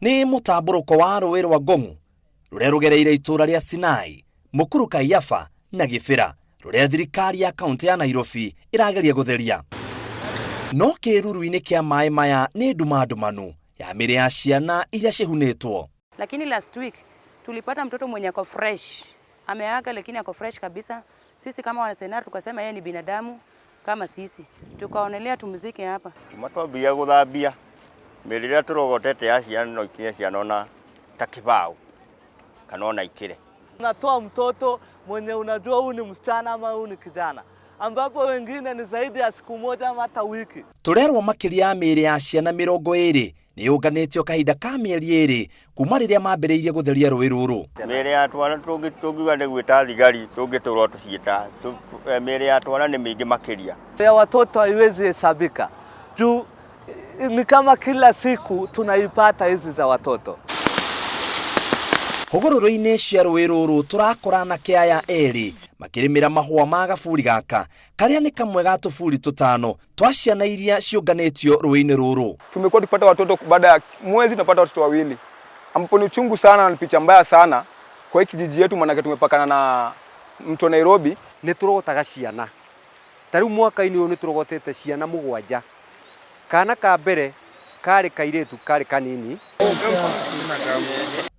Nĩ mũtambũrũko wa rũĩ rwa Ngong'u rũrĩa rũgereire itũũra rĩa Sinai, Mũkuru Kaiafa na Gĩbĩra rũrĩa thirikari ya kaũntĩ ya Nairobi ĩrageria gũtheria. No kĩruru-inĩ kĩa maĩ maya nĩ nduma ndumanu ya mĩĩrĩ ya ciana iria cihunĩtwo. Lakini last week tulipata mtoto mwenye ako fresh, ameaga lakini ako fresh kabisa. Sisi kama wanasenari tukasema yeye ni binadamu kama sisi, tukaonelea tumzike hapa. Kuma twambia gũthambia mĩĩrĩ ĩrĩa tũrogotete ya ciana no ikinye ciana ona ta kĩbaũ kana ona ikĩre. Unatoa mtoto mwenye unajua huyu ni msichana ama huyu ni kijana, ambapo wengine ni zaidi ya siku moja ama hata wiki. Tũrerwo makĩria ya mĩĩrĩ ya ciana 20 nĩ yũnganĩtio kahinda ka mĩeri 2 kuma rĩrĩa mambĩrĩirie gũtheria rũĩ rũrũ. Mĩĩrĩ ya twana tũngiuga nĩ gwĩta thigari tũngĩtũrwo tũciĩta mĩĩrĩ ya twana nĩ mĩingĩ makĩria. Ya watoto haiwezi hesabika juu ni kama kila siku tunaipata hizi za watoto. Hũgũrũrũ-inĩ cia rũĩ rũrũ tũrakora anake aya erĩ makĩrĩmĩra mahũa ma gaburi gaka karĩa nĩ kamwe ga tũburi tũtano twa ciana iria ciũnganĩtio rũĩ-inĩ rũrũ. Tumekuwa tukipata watoto baada ya mwezi tunapata watoto wawili, ambapo ni uchungu sana na ni picha mbaya sana kwa hii kijiji yetu, maanake tumepakana na mto Nairobi. Nĩ tũrogotaga ciana ta rĩu mwaka-inĩ ũyũ nĩ tũrogotete ciana 7. Kana ka mbere karĩ kairĩtu karĩ kanini.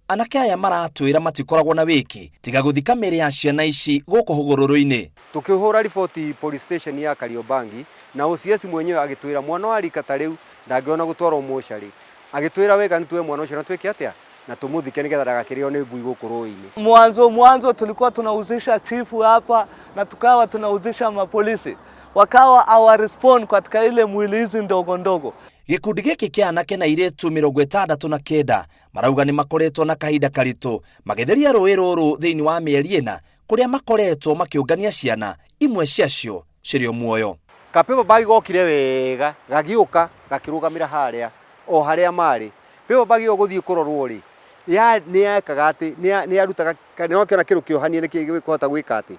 Anake aya maratwĩra matikoragwo na wĩki tiga gũthika mĩĩrĩ ya ciana ici gũkũ hũgũrũrũ-inĩ. Tukĩhũra riboti police station ya Kariobangi na OCS mwenyewe agĩtwĩra mwana wa rika ta rĩu ndangĩona gũtwarwo mocarĩ. Agĩtwĩra wega nĩ tuoe mwana ũcio na twĩke atĩa na tũmũthike nĩgetha ndagakĩrĩo nĩ ngui gũkũ rũĩ-inĩ. Mwanzo mwanzo tulikuwa tunahusisha chifu hapa na tukawa tunahusisha mapolisi, wakawa hawarespond katika ile mwili hizi ndogo ndogo. Gĩkundi gĩkĩ kĩa anake na airĩtu 69 marauga nĩ makoretwo na kahinda karitũ magĩtheria rũĩ rũrũ thĩinĩ wa mĩeri 4 kũrĩa makoretwo makĩũngania ciana imwe ciacio cirĩ o muoyo. Kapepa bag gokire wega gagĩũka gakĩrũgamĩra harĩa o harĩa marĩ. Paper bag ĩyo gũthiĩ kũrorwo rĩ, nĩ yekaga atĩ, nĩ yarutaga, nĩ wakĩona kĩndũ kĩohanie nĩ gĩkũhota gwĩka atĩ.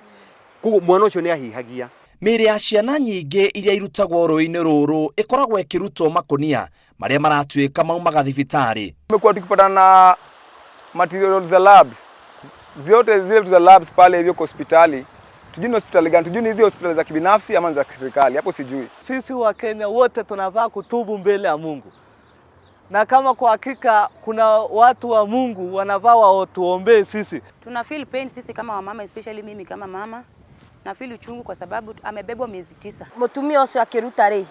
Koguo mwana ũcio nĩ ahihagia. Mĩĩrĩ ya ciana nyingĩ iria irutagwo rũĩ-inĩ rũrũ ĩkoragwo ĩkĩrutwo makũnia marĩa maratuĩka maumaga thibitarĩ. Tumekuwa tukipatana na materials za labs zote zile vitu za labs pale hivyo kwa hospitali, tujui ni hospitali gani, tujui ni hizi hospitali za kibinafsi ama za serikali, hapo sijui. Sisi wa Kenya wote tunafaa kutubu mbele ya Mungu, na kama kwa hakika kuna watu wa Mungu wanafaa watuombee sisi. Tuna feel pain sisi kama wamama, especially mimi kama mama na feel uchungu kwa sababu amebebwa miezi 9. Mutumia ucio akiruta ri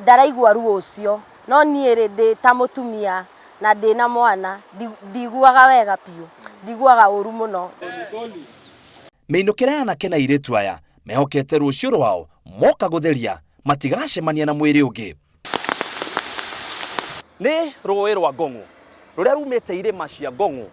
ndaraigua ruo ucio, no nie ri ndi ta mutumia na ndi na mwana ndiguaga wega piu, ndiguaga uru muno. Mĩinũkĩre ya anake na airĩtu aya mehokete rũciũ rwao moka gũtheria matigacemania na mwĩrĩ ũngĩ. Nĩ rũĩ rwa Ngong'u rũrĩa rumĩte irĩma cia Ngong'u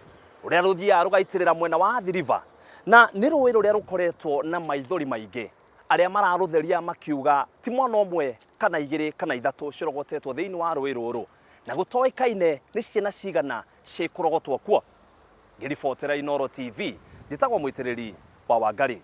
rũrĩa rũthiaga rũgaitĩrĩra mwena wa Athi River, na nĩ rũĩ rũrĩa rũkoretwo na maithori maingĩ arĩa mararũtheria makiuga ti mwana ũmwe kana igĩrĩ kana ithatũ cirogotetwo thĩinĩ wa rũĩ rũrũ, na gũtoĩkaine nĩ ciana cigana cikũrogotwo kuo. Ngĩribotera Inooro TV, njĩtagwo Mũitĩrĩri wa Wangari.